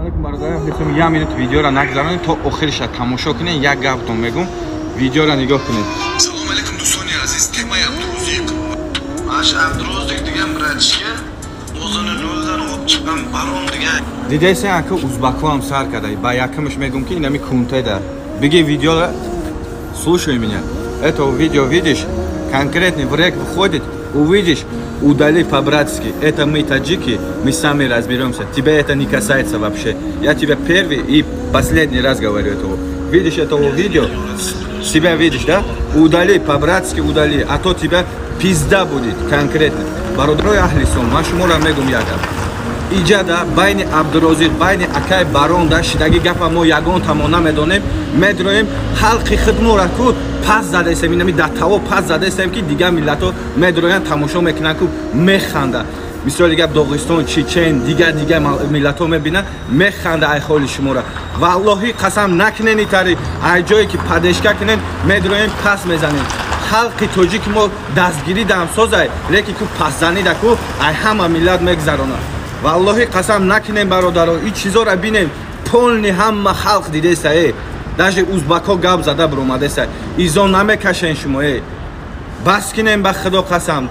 Алейкум, бародарам. Як минут видеоро нагзаронед, то охириша тамошо кунед. Як гаптон мегум, видеоро нигоҳ кунед. Салом алейкум, дӯстони азиз. Темаи Абдурозиқ. Mana shu Abduroziq degan братишка o'zini noldan olib chiqqan baron degan. Дидесен, ака, узбакҳо ҳам сар карда. Ба якумш мегум, ки инами кунтеда биги видео. Слушай меня, это видео видишь, конкретный в рек выходит, увидишь, удали по-братски. Это мы, таджики, мы сами разберемся, тебя это не касается вообще. Я тебе первый и последний раз говорю этого. Видишь этого видео, себя видишь, да, удали, по-братски удали, а то тебя пизда будет конкретно. Бародарои аҳли сом, ман шуморо мегум як гап. Иҷада байни Абдурозиқ, байни акай Баронда шидаги гапа мо ягон тамон намедонем. Медроем, халқи хидмора ку пас задаестем, инами даттаво пас задаестем, ки дигар миллатҳо медроянд, тамошо мекунанд ку механда. Мисоли гап, Доғистон, Чечен, дигар дигар миллатҳо мебинанд, механда ай холи шумора. Валлоҳи қасам, накунени тари ай ҷое ки падешка кунен, медроем, пас мезанем. Халқи тоҷики мо дастгирӣ дамсозай, лекин ку пасзанида ку ай ҳама миллат мегзаронад. Валлоҳи қасам, накунем, бародаро. Ин чизоро бинем, полный ҳама халқ дидеса, э, даже узбакҳо гап зада биромадеса. Изо намекашен шумо, э, бас кинем, ба худо қасам.